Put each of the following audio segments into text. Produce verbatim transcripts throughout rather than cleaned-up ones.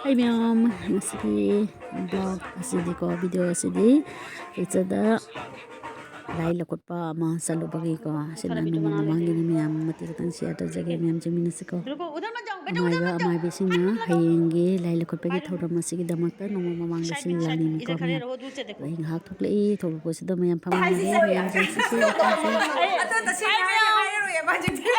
Hi ꯃꯌꯥꯝ, ꯉꯁꯤꯒꯤ vlog ꯑꯁꯤꯗꯤꯀꯣ, video ꯑꯁꯤꯗꯤ ꯆꯠꯆꯗ ꯂꯥꯏ ꯂꯧꯈꯠꯄ ꯑꯃ ꯆꯠꯂꯨꯕꯒꯤꯀꯣ, ꯑꯁꯤꯅ ꯅꯣꯡꯃ ꯃꯃꯥꯡꯒꯤꯅꯤ ꯃꯌꯥꯝ, ꯃꯇꯦꯛ ꯈꯤꯇꯪ share ꯇꯧꯖꯒꯦ, ꯃꯌꯥꯝ ꯌꯦꯡꯃꯤꯟꯅꯁꯤꯀꯣ꯫ ꯑꯃꯥꯏꯕ ꯑꯃꯥꯏꯕꯤꯁꯤꯡꯅ ꯍꯌꯦꯡꯒꯤ ꯂꯥꯏ ꯂꯧꯈꯠꯄꯒꯤ ꯊꯧꯔꯝ ꯑꯁꯤꯒꯤꯗꯃꯛꯇ ꯅꯣꯡꯃ ꯃꯃꯥꯡꯗ ꯁꯤꯜ ꯂꯥꯡꯉꯤꯅꯤꯀꯣ ꯃꯌꯥꯝ꯫ ꯑꯗꯣ ꯑꯩ ꯉꯥꯏꯍꯥꯛ ꯊꯣꯛꯂꯛꯏ, ꯊꯣꯛꯂꯛꯄꯁꯤꯗ ꯃꯌꯥꯝ ꯐꯝꯃꯤꯟꯅꯔꯦ, ꯃꯌꯥꯝꯁꯤꯡꯁꯤꯁꯨ ꯑꯗꯣ ꯇꯁꯦꯡꯅ ꯍꯥꯏꯔꯔꯣꯏ, ꯍꯥꯏꯔꯔꯣꯏꯌꯦꯕ ꯍꯧꯖꯤꯛꯇꯤ꯫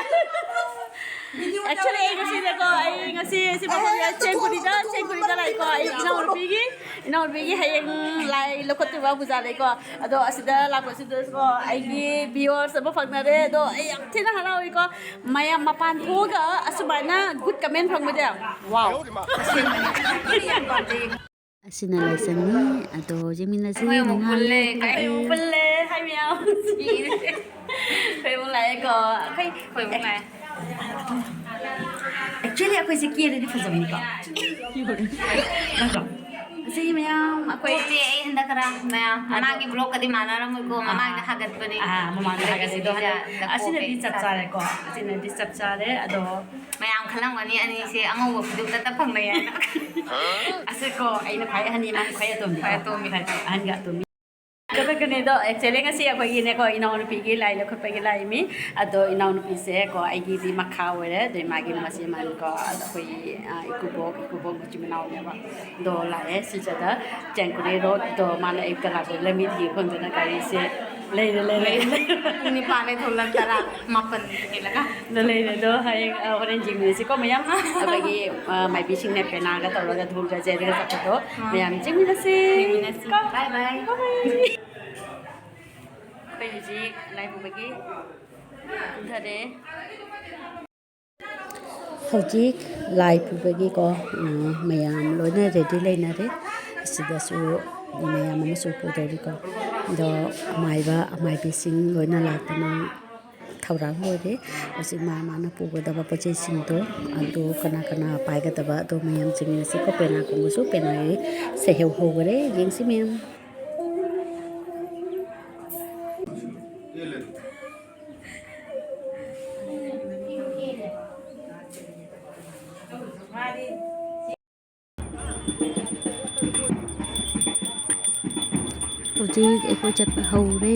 Actually ꯑꯩ ꯉꯁꯤꯅꯦꯀꯣ, ꯑꯩ ꯉꯁꯤ ꯁꯤ ꯃꯐꯝꯁꯤꯗ ꯁꯦꯡꯀꯨꯔꯤꯗ, ꯁꯦꯡꯀꯨꯔꯤꯗ ꯂꯥꯛꯏꯀꯣ, ꯑꯩ ꯏꯅꯥꯎꯅꯨꯄꯤꯒꯤ, ꯏꯅꯥꯎꯅꯨꯄꯤꯒꯤ ꯍꯌꯦꯡ ꯂꯥꯏ ꯂꯧꯈꯠꯇꯣꯏꯕ ꯄꯨꯖꯥ ꯂꯩꯀꯣ꯫ ꯑꯗꯣ ꯑꯁꯤꯗ ꯂꯥꯛꯄꯁꯤꯗꯀꯣ ꯑꯩꯒꯤ viewers ꯑꯃ ꯐꯪꯅꯔꯦ꯫ ꯑꯗꯣ ꯑꯩ ꯌꯥꯝ ꯊꯤꯅ ꯍꯔꯥꯎꯏꯀꯣ꯫ ꯃꯌꯥꯝ ꯃꯄꯥꯟ ꯊꯣꯛꯑꯒ ꯑꯁꯨꯃꯥꯏꯅ good comment ꯐꯪꯕꯁꯦ꯫ Wow꯫ ꯑꯁꯤꯅ ꯂꯥꯏꯁꯪꯅꯤ꯫ ꯑꯗꯣ ꯌꯦꯡꯃꯤꯟꯅꯁꯤ꯫ ꯑꯩꯈꯣꯏ ꯑꯃꯨꯛ ꯅꯨꯡꯉꯥꯏ꯫ ꯄꯨꯜꯂꯦ꯫ ꯑꯩꯈꯣꯏ ꯑꯃꯨꯛ ꯄꯨꯜꯂꯦ꯫ Hi ꯃꯌꯥꯝ꯫ ꯑꯩꯈꯣꯏ ꯑꯃꯨꯛ ꯂꯥꯛꯑꯦꯀꯣ꯫ ꯑꯩꯈꯣꯏ ꯑꯩꯈꯣꯏ ꯑꯃꯨꯛ ꯂꯥꯛꯑꯦ꯫ Actually ꯑꯩꯈꯣꯏꯁꯦ ꯀꯦꯔꯗꯤ ꯐꯖꯕꯅꯤꯀꯣ꯫ ꯅꯠꯇ꯭ꯔꯣ? ꯁꯤ ꯃꯌꯥꯝ ꯑꯩꯈꯣꯏ ꯀꯣꯛꯇꯤ ꯑꯩ ꯍꯟꯗꯛ ꯈꯔ ꯃꯌꯥꯝ ꯑꯗꯣ ꯃꯃꯥꯡꯒꯤ vlogꯀꯗꯤ ꯃꯥꯟꯅꯔꯝꯃꯣꯏꯀꯣ꯫ ꯑꯥ꯫ ꯃꯃꯥꯡꯗ ꯍꯥꯒꯠꯄꯅꯦ꯫ ꯑꯥ, ꯃꯃꯥꯡꯗ ꯍꯥꯒꯠꯄꯗꯣ ꯍꯟꯗꯛ ꯑꯁꯤꯅꯗꯤ ꯆꯞ ꯆꯥꯔꯦꯀꯣ꯫ ꯑꯁꯤꯅꯗꯤ ꯆꯞ ꯆꯥꯔꯦ꯫ ꯑꯗꯣ ꯃꯌꯥꯝ ꯈꯜꯂꯝꯒꯅꯤ ꯑꯅꯤꯁꯦ ꯑꯉꯧꯕ ꯐꯤꯗꯨꯛꯇ ꯐꯪꯅꯩ ꯍꯥꯏꯅ꯫ ꯑꯁꯤꯀꯣ ꯑꯩꯅ ꯈ꯭ꯋꯥꯏ ꯑꯍꯟꯅꯤ, ꯃꯥꯅ ꯈ꯭ꯋꯥꯏ ꯑꯇꯣꯝꯕꯤ꯫ ꯈ꯭ꯋꯥꯏ ꯑꯇꯣꯝꯕꯤ꯫ ꯈ꯭ꯋꯥꯏ ꯑꯍꯟꯒ ꯑꯇꯣꯝꯕꯤ꯫ ꯑꯗꯨꯒꯅꯦ ꯑꯗꯣ actually ꯉꯁꯤ ꯑꯩꯈꯣꯏꯒꯤꯅꯦꯀꯣ ꯏꯅꯥꯎꯅꯨꯄꯤꯒꯤ ꯂꯥꯏ ꯂꯧꯈꯠꯄꯒꯤ ꯂꯥꯛꯏꯃꯤ꯫ ꯑꯗꯣ ꯏꯅꯥꯎꯅꯨꯄꯤꯁꯦ ꯀꯣ ꯑꯩꯒꯤꯗꯤ ꯃꯈꯥ ꯑꯣꯏꯔꯦ꯫ ꯑꯗꯩ ꯃꯥꯒꯤ ꯃꯆꯦ ꯑꯃꯅꯤꯀꯣ꯫ ꯑꯗꯣ ꯑꯩꯈꯣꯏꯒꯤ, ꯑ, ꯏꯀꯨꯕꯣꯛ, ꯏꯀꯨꯕꯣꯛ ꯃꯆꯤꯟ ꯃꯅꯥꯎꯅꯦꯕ꯫ ꯑꯗꯣ ꯂꯥꯛꯑꯦ ꯁꯤꯖꯗ ꯆꯦꯡꯀꯨꯔꯦ roadꯇꯣ ꯃꯥꯅ ꯑꯌꯨꯛꯇ ꯂꯥꯛꯄꯗ ꯂꯝꯕꯤ ꯊꯤꯕ ꯐꯪꯗꯅ ꯒꯥꯔꯤꯁꯦ ꯂꯩꯔꯦ, ꯂꯩꯔꯦ꯫ ꯂꯩꯔꯦ꯫ ꯄꯨꯡ ꯅꯤꯄꯥꯟꯗꯩ ꯊꯣꯛꯂꯛ ꯇꯔꯥ ꯃꯥꯄꯟ ꯍꯦꯜꯂꯒ꯫ ꯑꯗꯣ ꯂꯩꯔꯦ꯫ ꯑꯗꯣ ꯍꯌꯦꯡ, ꯑ, ꯍꯣꯔꯦꯟ ꯌꯦꯡꯃꯤꯟꯅꯁꯤꯀꯣ ꯃꯌꯥꯝ꯫ ꯑꯩꯈꯣꯏꯒꯤ, ꯑ, ꯃꯥꯏꯕꯤꯁꯤꯡꯅ ꯄꯦꯅꯥꯒ ꯇꯧꯔꯒ ꯙꯣꯜꯒ ꯆꯦꯔꯒ ꯆꯠꯄꯗꯣ ꯑꯥ꯫ ꯃꯌꯥꯝ ꯌꯦꯡꯃꯤꯟꯅꯁꯤ꯫ ꯌꯦꯡꯃꯤꯟꯅꯁꯤ꯫ ꯀꯣ꯫ Bye bye꯫ Bye bye꯫ ꯑꯩꯈꯣꯏ ꯍꯧꯖꯤꯛ ꯂꯥꯏ ꯄꯨꯕꯒꯤ ꯀꯨꯝꯊꯔꯦ꯫ ꯍꯧꯖꯤꯛ ꯂꯥꯏ ꯄꯨꯕꯒꯤꯀꯣ, ꯑ, ꯃꯌꯥꯝ ꯂꯣꯏꯅ ready ꯂꯩꯅꯔꯦ꯫ ꯑꯁꯤꯗꯁꯨ ꯃꯌꯥꯝ ꯑꯃꯁꯨ ꯄꯨꯗꯧꯔꯤꯀꯣ꯫ ꯑꯗꯣ ꯑꯃꯥꯏꯕ, ꯑꯃꯥꯏꯕꯤꯁꯤꯡ ꯂꯣꯏꯅ ꯂꯥꯛꯇꯅ ꯊꯧꯔꯥꯡ ꯂꯣꯏꯔꯦ꯫ ꯍꯧꯖꯤꯛ ꯃꯥ ꯃꯥꯅ ꯄꯨꯒꯗꯕ ꯄꯣꯠ ꯆꯩꯁꯤꯡꯗꯣ, ꯑꯗꯨ ꯀꯅꯥ ꯀꯅꯥ ꯄꯥꯏꯒꯗꯕ ꯑꯗꯣ ꯃꯌꯥꯝ ꯆꯦꯟꯃꯤꯟꯅꯁꯤꯀꯣ꯫ ꯄꯦꯅꯥ ꯈꯣꯡꯕꯁꯨ ꯄꯦꯅꯥꯒꯤ ꯁꯦ ꯍꯧ ꯍꯧꯈꯔꯦ꯫ ꯌꯦꯡꯁꯤ ꯃꯌꯥꯝ꯫ ꯍꯧꯖꯤꯛ ꯑꯩꯈꯣꯏ ꯆꯠꯄ ꯍꯧꯔꯦ꯫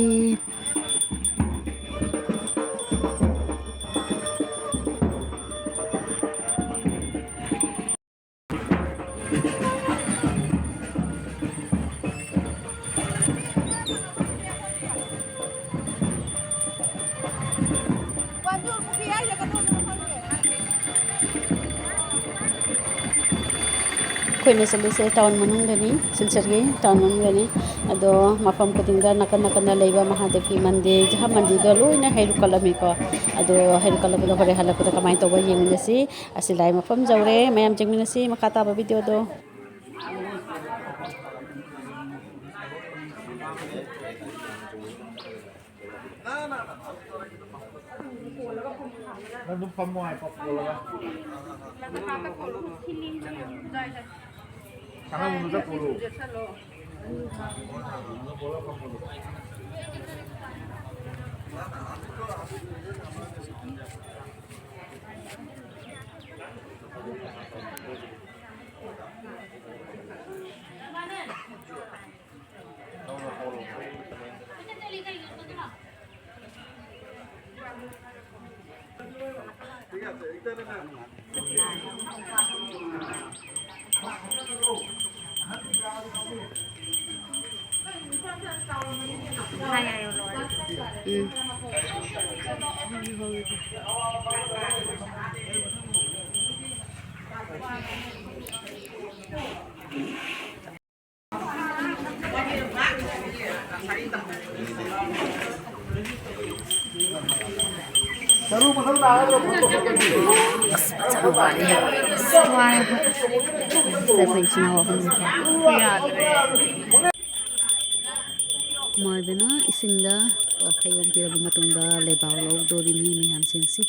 ꯑꯩꯈꯣꯏꯅ ꯆꯠꯂꯤꯁꯦ ꯇꯥꯎꯟ ꯃꯅꯨꯡꯗꯅꯤ, ꯁꯤꯜꯆꯔꯒꯤ ꯇꯥꯎꯟ ꯃꯅꯨꯡꯗꯅꯤ꯫ ꯑꯗꯣ ꯃꯐꯝ ꯈꯨꯗꯤꯡꯗ ꯅꯥꯀꯟ ꯅꯥꯀꯟꯗ ꯂꯩꯕ ꯃꯍꯥꯗꯦꯕꯀꯤ ꯃꯟꯗꯤꯔ, ꯖꯍꯥ ꯃꯟꯗꯤꯔꯗꯣ ꯂꯣꯏꯅ ꯍꯩꯔꯨꯛ ꯀꯠꯂꯝꯃꯤꯀꯣ꯫ ꯑꯗꯣ ꯍꯩꯔꯨꯛ ꯀꯠꯂꯛꯄꯗꯣ ꯍꯣꯔꯦꯟ ꯍꯜꯂꯛꯄꯗ ꯀꯃꯥꯏꯅ ꯇꯧꯕ ꯌꯦꯡꯃꯤꯟꯅꯁꯤ꯫ ꯑꯁꯤ ꯂꯥꯏ ꯃꯐꯝ ꯌꯧꯔꯦ, ꯃꯌꯥꯝ ꯌꯦꯡꯃꯤꯟꯅꯁꯤ ꯃꯈꯥ ꯇꯥꯕ ꯚꯤꯗꯤꯑꯣꯗꯣ꯫ ꯅꯪ ꯑꯗꯨꯝ ꯐꯝꯃꯣ ꯍꯥꯏ, ꯀꯣꯛ ꯀꯣꯜꯂꯒ꯫ ꯁꯥꯟꯅꯕꯗꯨꯗ ꯀꯣꯜꯂꯣ꯫ ꯎꯝ꯫ ꯑꯁ, ꯐꯖꯅ ꯋꯥꯔꯦ꯫ ꯑꯁ, ꯋꯥꯔꯦ꯫ ꯑꯁ, ꯑꯩꯈꯣꯏ ꯏꯆꯤꯟ ꯏꯅꯥꯎ ꯑꯍꯨꯝꯁꯦ꯫ ꯌꯥꯗ꯭ꯔꯦ꯫ ꯃꯣꯏꯗꯅ ꯏꯁꯤꯡꯗ ꯐꯩꯕꯣꯝ ꯄꯤꯔꯕ ꯃꯇꯨꯡꯗ ꯂꯩꯕꯥꯛ ꯂꯧꯗꯣꯔꯤꯕꯅꯤ ꯃꯌꯥꯝꯁꯤꯡꯁꯤ꯫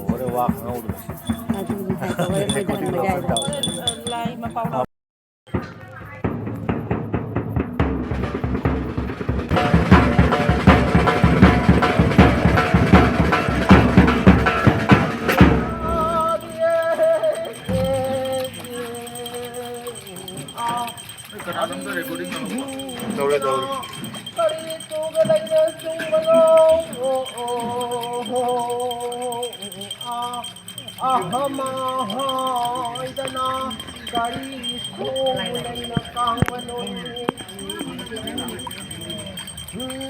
ꯍꯣꯔꯦꯟ ꯋꯥ ꯈꯪꯍꯧꯗ꯭ꯔꯦ꯫ ꯑꯗꯨꯅꯤ ꯍꯥꯏꯕ, ꯍꯣꯔꯦꯟ ꯃꯣꯏ ꯇꯧꯔꯝꯕ ꯌꯥꯏꯗꯣ꯫ ꯂꯥꯏ ꯃꯄꯥꯎ ꯂꯥꯎ꯫ ꯇꯧꯔꯦ, ꯇꯧꯔꯦ꯫ ꯀꯔꯤ ꯇꯨꯒ ꯂꯩꯅ ꯆꯨꯝꯕꯅꯣ? ꯑꯣ, ꯑꯣ, ꯑꯣ, ꯑꯥ, ꯑꯍꯃ ꯍꯥꯏꯗꯅ ꯀꯔꯤ ꯁꯣꯡꯕ ꯂꯩꯅ ꯀꯥꯡꯕꯅꯣ?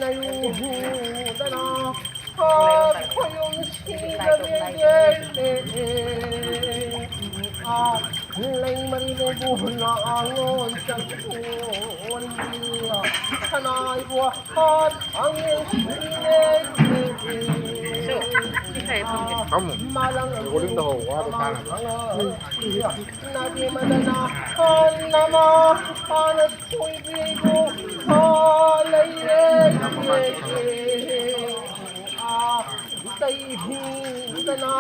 ꯅꯌꯨ ꯍꯨꯗꯅ ꯈꯣꯌꯨꯝ ꯁꯤꯗꯕꯤꯗꯦ꯫ ꯂꯩꯃꯔꯤ ꯂꯩꯕꯨ ꯂꯥꯡꯉꯣꯟ ꯆꯪꯉꯣꯟ ꯁꯅꯥꯏꯕꯨ ꯍꯥꯠ ꯍꯪꯉꯦ ꯁꯤꯅꯦ꯫ ꯐꯝꯃꯨ꯫ ꯃꯥꯂꯪ recording ꯇꯧꯍꯧ, ꯋꯥꯗꯣ ꯇꯥꯅꯕ꯫ ꯅꯥꯕꯤ ꯃꯗꯅ ꯍꯥꯟꯅꯃ ꯍꯥꯟꯅ ꯊꯣꯏꯕꯤꯕꯨ ꯍꯥ ꯂꯩꯔꯦ꯫ ꯌꯥꯝ ꯃꯃꯥꯡ ꯆꯠꯈ꯭ꯔꯕ꯫ ꯏꯇꯩ ꯍꯤꯡꯗꯅ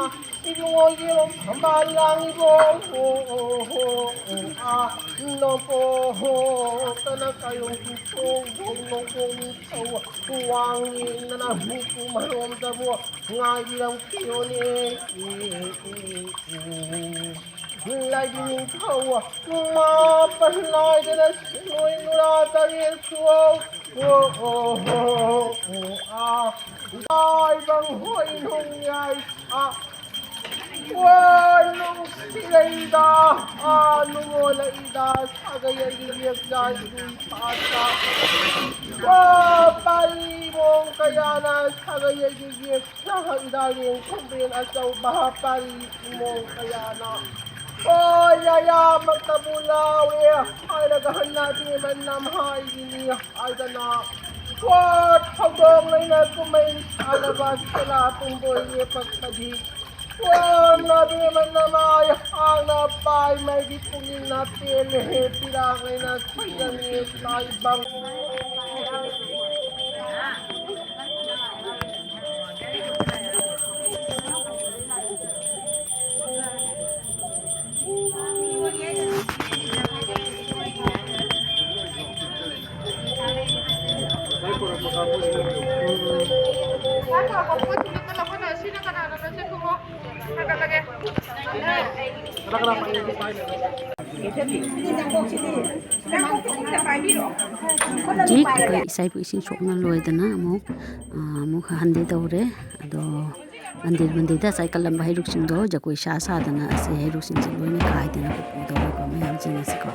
ꯏꯕꯨꯡꯉꯣ ꯌꯦꯔꯨꯝ ꯊꯝꯕꯥꯜ ꯂꯥꯡꯉꯤꯕꯣ꯫ ꯅꯣꯡꯄꯣꯛ ꯍꯣꯛꯇꯅ ꯀꯥꯏꯔꯣꯡ ꯆꯤꯡꯈꯣꯡ ꯅꯣꯡꯄꯣꯛ ꯅꯤꯡꯊꯧ ꯋꯥꯡ ꯌꯦꯡꯗꯅ ꯃꯤꯄꯨꯝ ꯃꯔꯣꯝꯗꯕꯨ ꯉꯥꯏꯕꯤꯔꯝꯈꯤꯌꯣꯅꯦ꯫ ꯂꯥꯏꯕꯤ ꯅꯤꯡꯊꯧ ꯃꯥꯄꯟ ꯅꯥꯏꯗꯅ ꯁꯤꯟꯂꯣꯏ ꯅꯨꯔꯥ ꯇꯔꯦꯠꯁꯨ ꯇꯥꯏꯕꯪ ꯍꯣꯏ ꯅꯣꯡꯌꯥꯏ ꯋꯥ ꯅꯨꯡꯁꯤꯔꯩꯗ, ꯑꯥ, ꯅꯨꯡꯉꯣꯜꯂꯛꯏꯗ, ꯁꯥꯒꯩ ꯑꯩꯒꯤ ꯌꯦꯛꯆꯥ ꯏꯕꯨꯡ ꯏꯄꯥꯇ꯫ ꯋꯥ ꯄꯥꯔꯤ ꯃꯣꯡ ꯀꯌꯥꯅ ꯁꯥꯒꯩ ꯑꯩꯒꯤ ꯌꯦꯛꯆꯥ ꯏꯗꯥ ꯂꯦꯡ ꯈꯣꯡꯕꯦꯟ ꯑꯆꯧꯕ ꯄꯥꯔꯤ ꯏꯃꯣꯡ ꯀꯌꯥꯅ꯫ ꯑꯣ ꯌꯥꯌꯥꯃꯛꯇꯕꯨ ꯂꯥꯎꯔꯦ ꯍꯥꯏꯔꯒ ꯍꯟꯅ ꯕꯦꯝꯃ ꯅꯝꯍꯥꯏꯔꯤꯅꯤ ꯍꯥꯏꯗꯅ꯫ ꯋꯥ ꯊꯧꯗꯣꯡ ꯂꯩꯅ ꯀꯨꯝꯍꯩ ꯁꯥꯟꯅꯕ ꯁꯦꯂꯥ ꯄꯨꯡꯕꯣꯏ ꯂꯦꯞꯄꯛꯄꯗꯤ꯫ ꯋꯥ ꯅꯥꯕꯦꯝꯃ ꯅꯃꯥꯏ ꯍꯥꯡꯅ ꯄꯥꯏ ꯃꯩꯒꯤ ꯄꯨꯛꯅꯤꯡꯅ ꯄꯦꯜꯂꯦ ꯍꯦ ꯄꯤꯔꯥꯡ ꯂꯩꯅ ꯁꯩꯖꯪꯉꯦ ꯇꯥꯏꯕꯪ꯫ ꯍꯧꯖꯤꯛ ꯑꯩꯈꯣꯏ ꯏꯆꯥ ꯏꯄꯨ ꯏꯁꯤꯡ ꯁꯣꯛꯅ ꯂꯣꯏꯗꯅ ꯑꯃꯨꯛ, ꯑ, ꯑꯃꯨꯛ ꯍꯟꯗꯦ ꯇꯧꯔꯦ꯫ ꯑꯗꯣ ꯃꯟꯗꯤꯔ ꯃꯟꯗꯤꯔꯗ ꯉꯁꯥꯏ ꯀꯜꯂꯝꯕ ꯍꯩꯔꯨꯛꯁꯤꯡꯗꯣ ꯖꯒꯣꯏ ꯁꯥ ꯁꯥꯗꯅ ꯑꯁꯤ ꯍꯩꯔꯨꯛꯁꯤꯡꯁꯦ ꯂꯣꯏꯅ ꯈꯥꯏꯗꯅ ꯄꯨꯄꯨꯗꯧꯔꯤꯕ ꯃꯌꯥꯝꯁꯤꯡ ꯑꯁꯤꯀꯣ꯫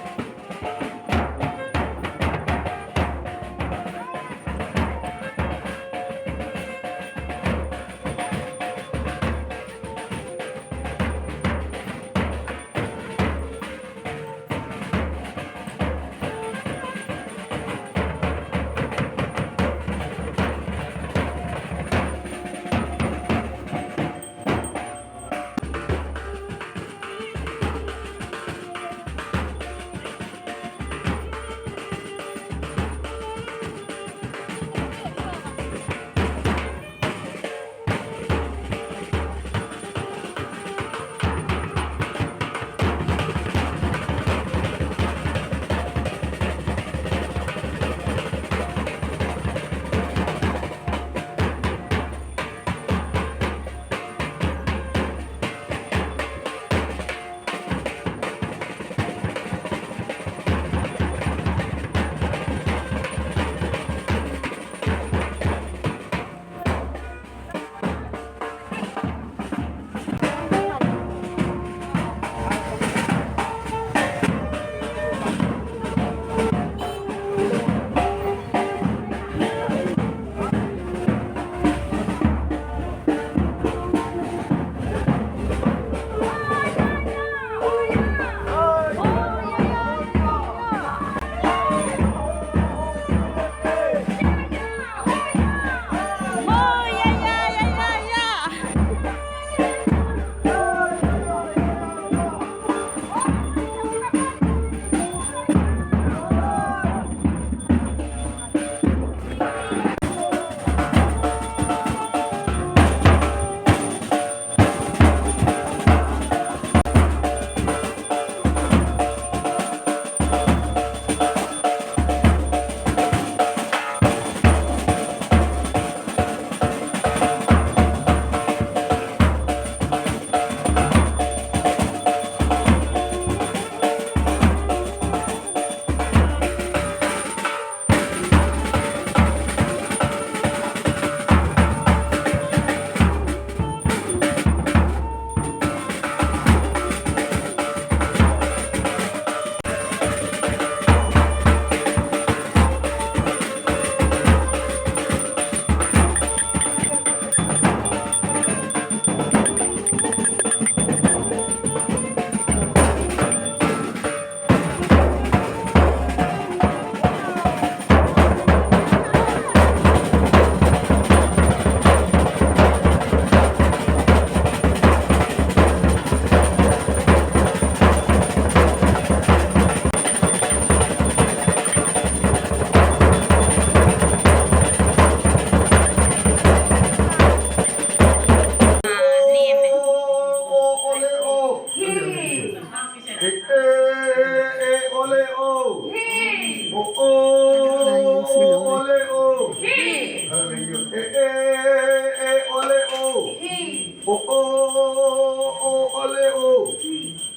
ꯑꯣꯂꯦ ꯑꯣ꯫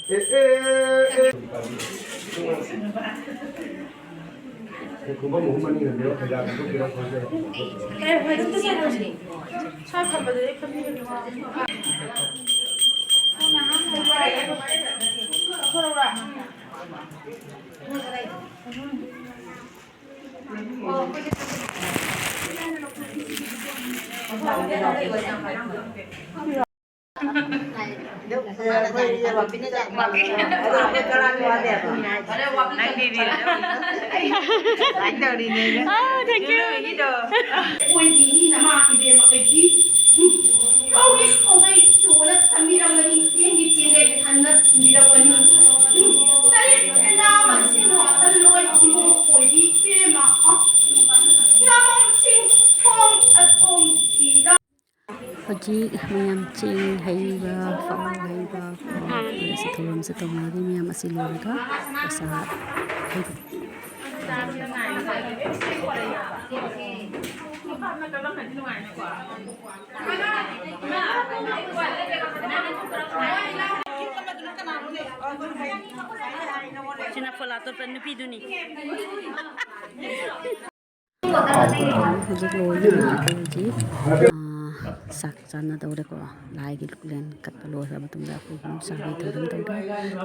ꯑꯦ, ꯑꯦ, ꯑꯦ꯫ ꯈꯨꯕꯝ ꯑꯍꯨꯝ ꯑꯅꯤ ꯂꯩꯔꯦ, ꯐꯩꯖꯥ ꯈꯟꯗꯣꯛꯄꯤꯔꯣ, ꯐꯖꯔꯦ꯫ ꯀꯩ ꯍꯣꯏ, ꯑꯗꯨꯝ ꯆꯠꯁꯦ, ꯆꯠꯁꯦ꯫ ꯁ꯭ꯋꯥꯏ ꯐꯝꯕꯗꯗꯤ ꯐꯝꯕꯤꯒꯅꯨ꯫ ꯑꯥ, thank you꯫ ꯑꯣꯏꯕꯤꯅꯤ ꯅꯃꯥ ꯏꯕꯦꯝꯃ ꯑꯩꯒꯤ꯫ ꯎꯝ꯫ ꯀꯧꯏ ꯀꯧꯕꯩ ꯆꯣꯅ ꯊꯝꯕꯤꯔꯝꯒꯅꯤ, ꯆꯦꯟꯒꯤ ꯆꯦꯟꯒꯩ ꯍꯟꯅ ꯊꯤꯟꯕꯤꯔꯝꯒꯅꯤ꯫ ꯎꯝ꯫ ꯇꯔꯦꯠ ꯁꯦꯟꯗꯥ ꯃꯁꯤꯡ ꯋꯥꯈꯜ ꯂꯣꯏ ꯏꯕꯨꯡ ꯑꯣꯏꯕꯤ ꯏꯕꯦꯝꯃ꯫ ꯑ꯫ ꯉꯥꯃꯣꯝ ꯆꯤꯡꯈꯣꯡ ꯑꯇꯣꯝꯕꯤꯗ꯫ ꯍꯧꯖꯤꯛ ꯃꯌꯥꯝ ꯆꯦꯡ ꯍꯩꯕ, ꯐꯧ ꯍꯩꯕ, ꯐꯧ ꯍꯩꯕꯁꯦ ꯊꯧꯔꯝꯁꯦ ꯇꯧꯅꯔꯤ꯫ ꯃꯌꯥꯝ ꯑꯁꯤ ꯂꯣꯏꯔꯒ ꯄꯩꯁꯥ ꯍꯩꯕ꯫ ꯁꯤꯅ ꯐꯣꯂꯥ ꯇꯣꯠꯄ ꯅꯨꯄꯤꯗꯨꯅꯤ꯫ ꯍꯧꯖꯤꯛ ꯂꯣꯏꯔꯦ꯫ ꯑꯩꯈꯣꯏ ꯍꯧꯖꯤꯛ, ꯑꯥ, ꯆꯥꯛ ꯆꯥꯅꯗꯧꯔꯦꯀꯣ꯫ ꯂꯥꯏꯒꯤ ꯂꯦꯟ ꯀꯠꯄ ꯂꯣꯏꯈ꯭ꯔ ꯃꯇꯨꯡꯗ ꯑꯩꯈꯣꯏ ꯑꯗꯨꯝ ꯆꯥꯕꯒꯤ ꯊꯧꯔꯝ ꯇꯧꯔꯦ꯫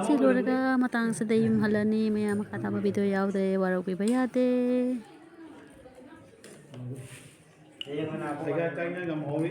ꯁꯤ ꯂꯣꯏꯔꯒ ꯃꯇꯥꯡꯁꯤꯗ ꯌꯨꯝ ꯍꯜꯂꯅꯤ꯫ ꯃꯌꯥꯝ ꯃꯈꯥ ꯇꯥꯕ video ꯌꯥꯎꯗꯦ, ꯋꯥꯔꯧꯕꯤꯕ ꯌꯥꯗꯦ꯫ ꯄꯩꯁꯥ ꯆꯪꯅ ꯉꯝꯍꯧꯔꯤ꯫